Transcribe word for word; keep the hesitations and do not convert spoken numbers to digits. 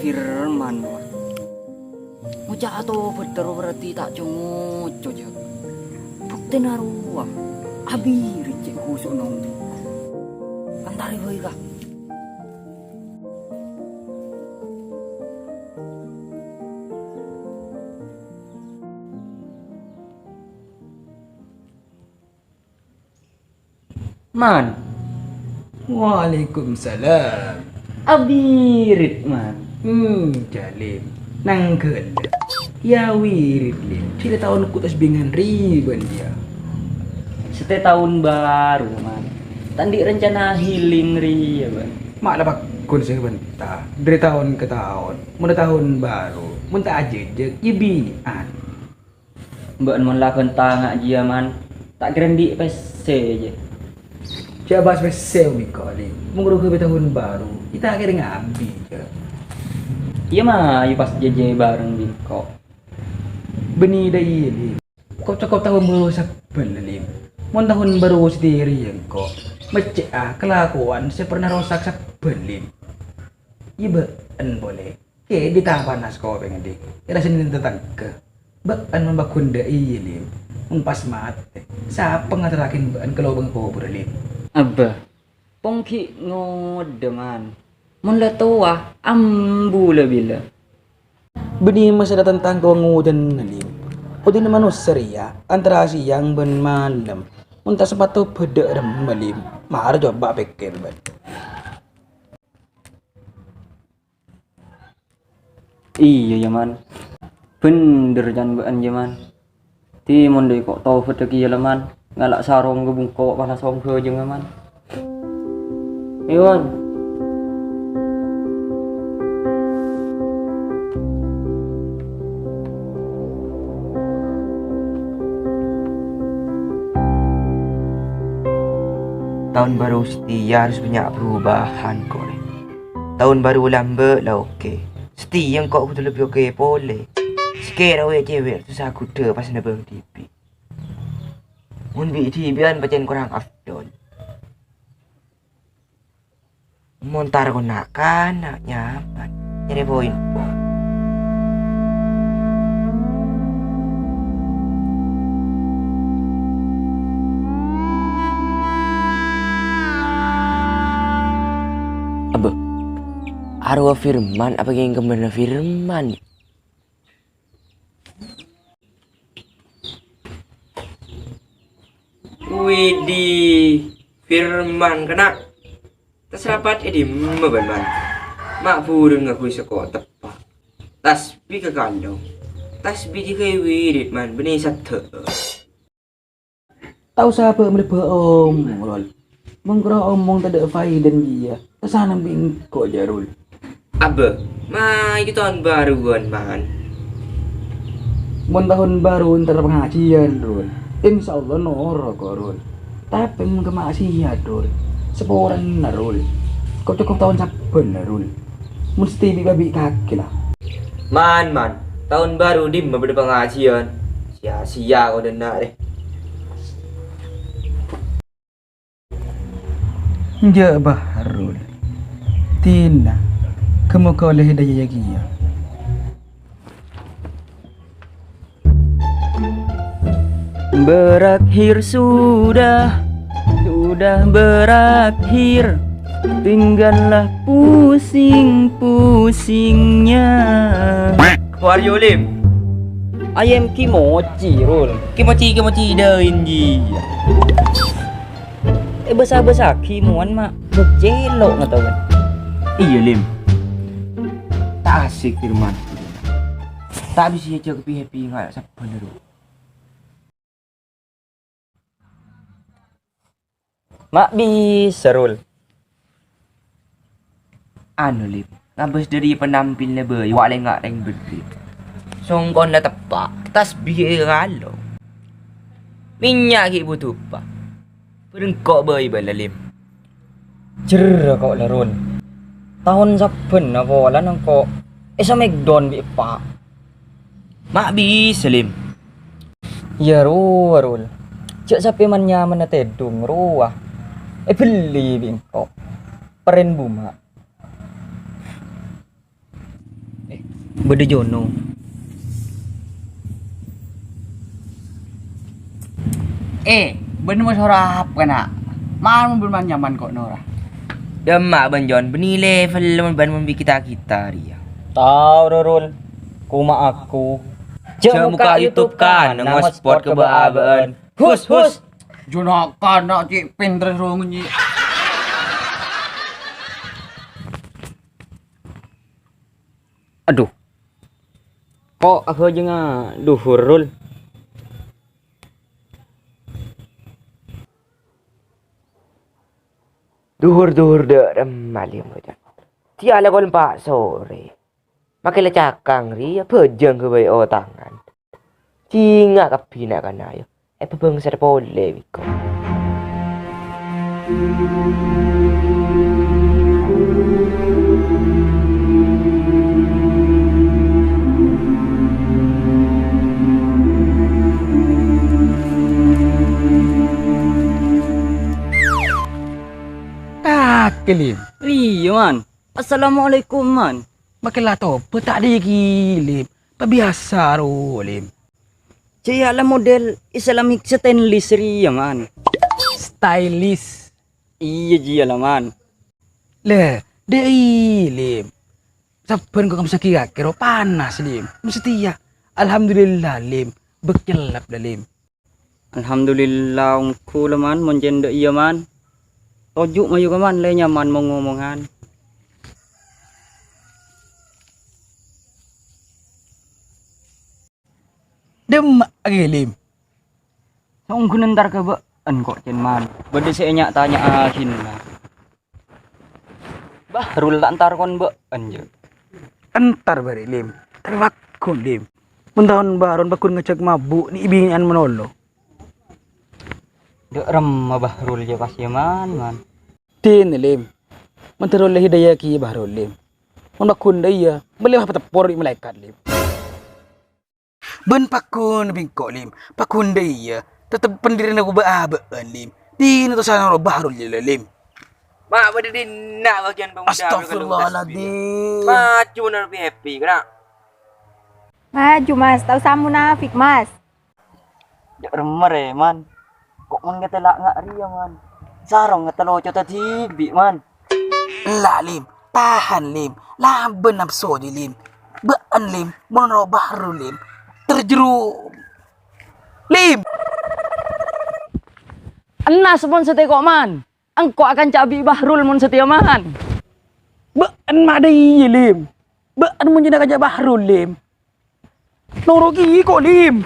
Firman, wah. Ngoca' atobât terro berarti ta' co-ngoco, jâ. Buktèna rowa. Abirit cè' khusu' nong. Kantare bhâi, ka. Man. Waalaikumsalam. Abirit, Man. Hmm, Jalim. Nangghâlâ. Ya wirit, Lim. Sè taon ku tas bingan riban dia. Sèttè taon baru, Man. Ta' andi' rencana healing riya, Man. Ma' la paggun sè bânta. Dari taon ka taon. Mon taon baru. Mon ta' ajhâjhâk, ya binè'an. Bâ'na mon la bânta nga' jiyâ, Man, ta' kèra andi' pèssè, jâ. Jâ' bahas pèssè, Om Iko, Lim. Mon rowa ghâbây taon baru, kita kèra ngabdi, jâ. Iyâ, Ma, iyâ pas jâjâ bhâreng bi' engko'. Bânnè dâ' iyâ, Lim. Ko-, cokop taon baru sabbhân, Lim. Mon taon baru satèya rèya engko', mecce'a kalakowan sè pernah rosak sabbhân, Lim. Iyâ, bâ'na polè. Kè dita panas kopèng, Dik. Èrasana tatangghâ. Bâ'na mon paggun dâ' iyâ, Lim. Mon pas matè, sapa ngaterraghi bâ'na ka lobâng kobhurrâ, Lim? Abbâ, pong ghi' ngodâ, Man. Mon la towa, ambu la bilâ. Bânnè masalah tentang kawangodhânna, Lim. Odhi'na manossa rèya antara sèyang bân malem. Mon ta' sempat tobât dâ' remma, Lim. Mara coba pèkkèr, bân. Iyâ, yâ, Man. Bhender can bâ'na, yâ, Man. Dhi mon dâ' ko' tobât dâ' kèya, la, Man. Ngala' sarong ka bungko' pas la song bhâjângnga, Man. Yâ, Man. Taon baru satèya harus bânnya' perubahan, kore. Taon baru lambâ' la oke. Satèya engko' kodhu lebbi oke polè. Sakèra wè' cèwè' terros aghudhâ pas nabâng dhibi'. Mon bi' dhibi'ân pajhât korang afdol. Mon tar ko na'-kana' nyaman. Nyarè poin. Abbâ, arowa Firman apa kèng kemma Firman? Widhi, Firman, kèna'. Tas rapat è dimma bân, Man? Ma' bhurung ngangghuy sako teppa'. Tasbi' ka kandhung. Tasbi' jâgâ wirid, Man, bânnè saddhâ. Ta' osa bâ' malebbhâ omong, Rul. Mon kèra omong tadâ' faèdana jiyâ, ta' sanang bi' engko' jâ, Rul. Abbâ, ma' èkè taon bâruwân, Man. Mon taon bâru entar pangajiân, Rul. Insyaallah noro' ko', Rul. Tapè mon ka maksiat, Rul. Saporana, Rul. Ko' cokop taon sabbhân, Rul. Mesthè bi'-babi' kakè, la. Man, Man, taon bâru dimma bâdâ pangajiân? Sia-sia ko' dânna' rè. Enjâ' bâ, Rul. Dina, ghâ-mogâ ollè hidayah kèya. Berakhir sudah, sudah berakhir. Tinggallah pusing-pusingnya. Waryo, Lim. Ayam kimochi, Rul. Kimochi, kimochi, dain ji. Eh, basa-basaghi mowan, Ma'. Celo' ngatawa. Iyâ, Lim. Ta' asik, Firman. Ta' bisa ajâk happy-happy nga' sabbhân, Rul. Ma' bisa, Rul. Anu, Lip, ngabâs dhâri penampilna bhâi, wa' lènga' rèng beddhi. Songkona teppa', tasbih è ralo. Mènnya' ghi' budhu eppa'. Bârengko' bhâi bâ'na, Lip. Jârèya ko' la, Rul. Taon sabbhânna polana engko' èsmackdown bi' eppa'. Ma' bisa, Lim. Iyâ rowa, Rul. Jâ' sapè man-nyamanna tèdung rowa. Èbelli bi' engko'. Peren buma. Bâdâ Jono. Eh, bâ'na maso' arapa, na'? Ma'an mon bâ'na nyaman ko' nora. Dâ' emma' bân Jon, bânnè level mon bân mon bi' kita-kita rèya. Tao, Rorul. Koma aku. Jhâ' mokka' YouTube kan, nangos spot ka bâ'-abâ'ân. Hus, hus. Jhâ' na'-kana' cè' pènter soro ngènyè. Adhu. Ko' aghâjângnga dhuhur, Rul. Dhuhur-dhuhur dâ' remma, Lim, bâjâng. Tèya la kol empa' sore. Make la cakang rèya, bâjâng ghâbây otangan. Jhingngâ kabbhi na'-kana', ayo. Èpabângsat polè, bi' engko'. Kakè, Lim. Iyâ, Man. Assalamualaikum, Man. Make la tobât ta' dhighi', Lim. Pabiyasa ro, Lim. Jhâ' iyâ la model Islamic stainless rèya, Man. Stylish. Iyâ, jiyâ la, Man. Lè, dâ' iyâ, Lim. Sabbhân ko' kamsagi kakè ro panas, Lim. Mastèya. Alhamdulillah, Lim. Bâk cellep la, Lim. Alhamdulillah, ongghu la, Man, mon cèndhâ iyâ, Man. Toju' mayu ka, Man, lè nyaman mong-ngomongan. Dâ' emma' ghi, Lim. Ongghu entar ka bâ'ân ko', cèn, Man. Bâdâ sè ènya'-tanya'aghin, Man. Bahrul ta' entar kon bâ'ân, jâ'. Entar bâriyâ, Lim. Tapè paggun, Lim. Mon taon Bahrul paggun ngajhâk mabu', nè' binè'an malolo. Dâ' remma Bahrul jâ' pas iyâ, Man, Man. Dinah, Lim. Mon terro la hidayah ki Bahrul, Lim. Mon paggun dâ' iyâ, bâli wah pateppo bi' malaèkat, Lim. Bân paggun bi' engko', Lim. Paggun dâ' iyâ, tettep pendirianna bâ'-abâ'ân, Lim. Dinah tosana ro Bahrul jâ' la, Lim. Ma' bâdâ dinna' bâgiyân pemuda. Astagfirullahaladzim. Maju nang happy, kèra. Maju, Mas. Tao sa munafik, Mas. Jâ' remma rè, Man. Ko' mon ngatèla' nga' rèya, Man. Sarong ngatèlo cota dhibi', Man. Ella, Lim. Tahan, Lim. Labân napso, Lim. Bâ'ân, Lim. Mon ro Bahrul, Lim. Terjeru-, Lim. Ennas mon satèya ko', Man. Engko' akanca bi' Bahrul mon satèya, Man. Bâ'ân ma' dâ' iyâ, Lim. Bâ'ân mon jâ' akanca Bahrul, Lim. Noro' ghi' ko', Lim.